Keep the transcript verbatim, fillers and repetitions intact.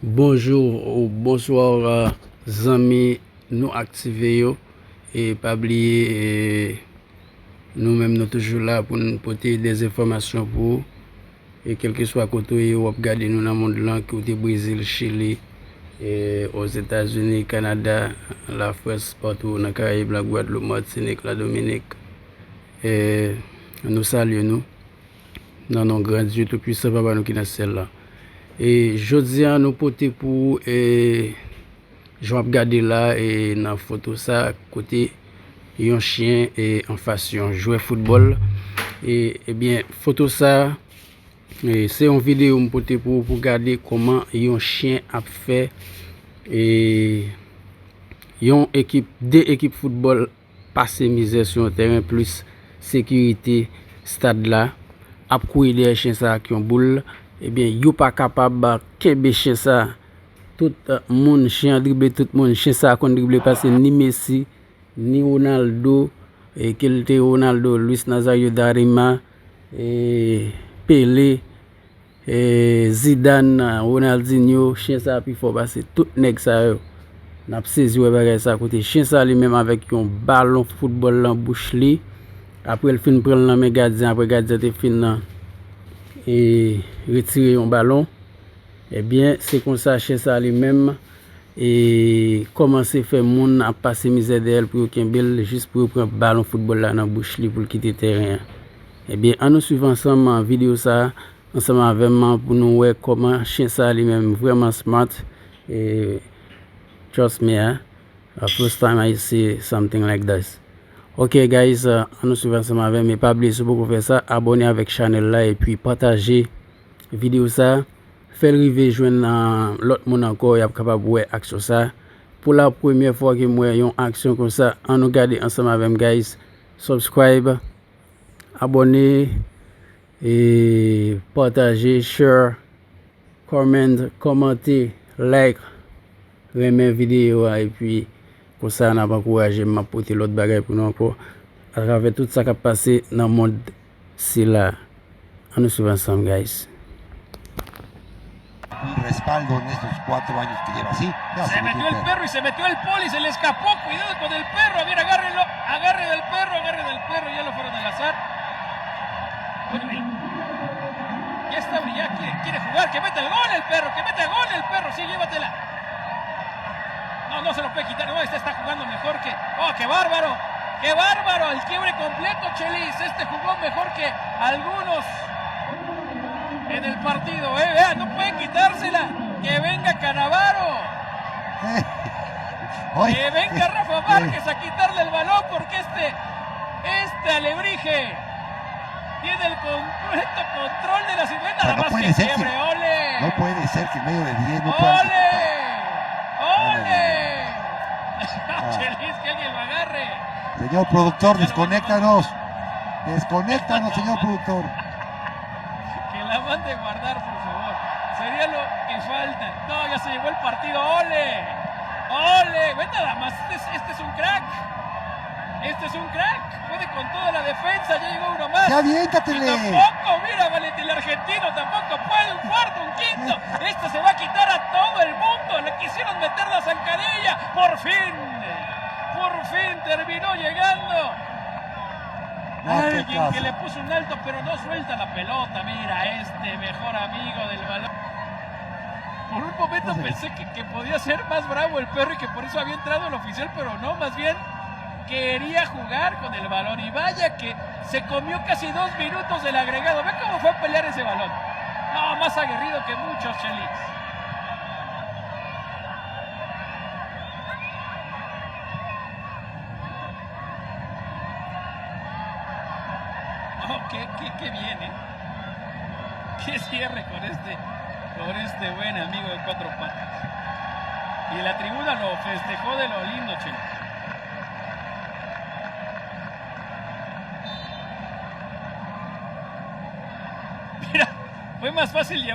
Bonjou ou bonswa, zanmi nou aktive yo. E pa bliye, e, nou menm nou toujou la pou n pote de enfòmasyon pou ou. E kèlkeswa kote w ye, w ap gade nou nan mond lan, kote Brezil, Chili, e, Ozetazini, Kanada, Lafrans, patou nan Karayib la, Gwadloup, Matinik, Ladominik. E, nou salye nou nan non Gran Dye Toupisan, Papa nou ki nan syèl la. E jodi a, nou pote pou ou, e, jan w ap gade la, e, nan foto sa, kote yon chen, e, anfas yon jwè foutbòl. E, ebyen, foto sa, e, se yon videyo m pote pou ou pou gade kòman yon chen ap fè, e, yon ekip, de ekip foutbòl pase mizè sou yon tèren, plis sekirite stad la, ap kouri dèyè chen sa ak yon boul, ebyen, yo pa kapab kenbe chen sa. Tout, eh, moun, chen an drible tout moun. Chen sa konn drible pase ni Messi, ni Ronaldo, e, ke l te Ronaldo, Luis Nazario da Lima, e, Pele, e, Zidane, Ronaldinho, chen sa pi fò pase tout nèg sa yo. N ap sezi wè bagay sa kote chen sa li menm avèk yon balon foutbòl nan bouch li. Apre l fin pran l nan men gadyen, apre gadyen te fin nan, e, retire yon balon. Ebyen, se konsa chen sa li menm, e, kòmanse fè moun ap pase mizè dèyè l pou yo kenbe l, jis pou yo pran balon foutbòl la nan bouch li pou l kite tèren an. Ebyen, ann nou swiv ansanm, a, videyo sa a, ansanm avè m, a, pou nou wè kòman chen sa a li menm vrèman smart. E, trust me, a, a, first time I see something like this. Ok, guys, a, ann nou swiv ansanm avè m. E pa bliye, si w poko fè sa, abòne avèk chanèl la epi pataje videyo sa a. Fè l rive jwenn, a, lòt moun ankò, y ap kapab wè aksyon sa a. Pou la premyè fwa ke m wè yon aksyon konsa, ann nou gade ansanm avè m, guys. Subscribe, abòne, e pataje, share, comment, kòmante, like, renmen videyo a, epi konsa n ap ankouraje m, m ap pote lòt bagay pou nou ankò, atravè tout sa k ap pase nan mond sila. Ann nou swiv ansanm, guys. Un respaldo en estos cuatro años que lleva así. Ya se metió el perro y se metió el poli, se le escapó. Cuidado con el perro. A ver, agárrenlo. Agarre del perro, agarre del perro. Ya lo fueron a enlazar. Bueno, ya está, ya quiere, quiere jugar. Que meta el gol el perro, que meta gol el perro. Sí, llévatela. No, no se lo puede quitar. No, este está jugando mejor que. ¡Oh, qué bárbaro! ¡Qué bárbaro! El quiebre completo, Chelis. Este jugó mejor que algunos en el partido, ¿eh? Vea, no puede quitársela. Que venga Canavaro. Que venga Rafa Márquez a quitarle el balón porque este, este alebrije tiene el completo control de la situación. Nada más que quiebre, ole. No puede ser que en medio de diez no puedan. ¡Ole! ¡Ole! Chelis, que alguien lo agarre. Señor productor, desconéctanos. Desconéctanos, señor productor. Que la mande guardar, por favor. Sería lo que falta. No, ya se llevó el partido. ¡Ole! ¡Ole! Ve nada más, este es, este es un crack. Este es un crack. Puede con toda la defensa. Ya llegó uno más. Ya aviéntatele. Y tampoco, mira, Valentín, el argentino tampoco puede, un cuarto, un quinto. Esto se va a quitar a todo el mundo. Le quisieron meter la zancadilla. Por fin. Por fin terminó llegando. Alguien que le puso un alto, pero no suelta la pelota. Mira, este mejor amigo del balón. Por un momento pensé que, que podía ser más bravo el perro y que por eso había entrado el oficial, pero no, más bien quería jugar con el balón. Y vaya que se comió casi dos minutos del agregado. Ve cómo fue a pelear ese balón. No, más aguerrido que muchos, Chelis. Oh, qué, qué, qué bien, ¿eh? Qué cierre con este, con este buen amigo de cuatro patas. Y la tribuna lo festejó de lo lindo, Chelis. Mira, fue más fácil llevar.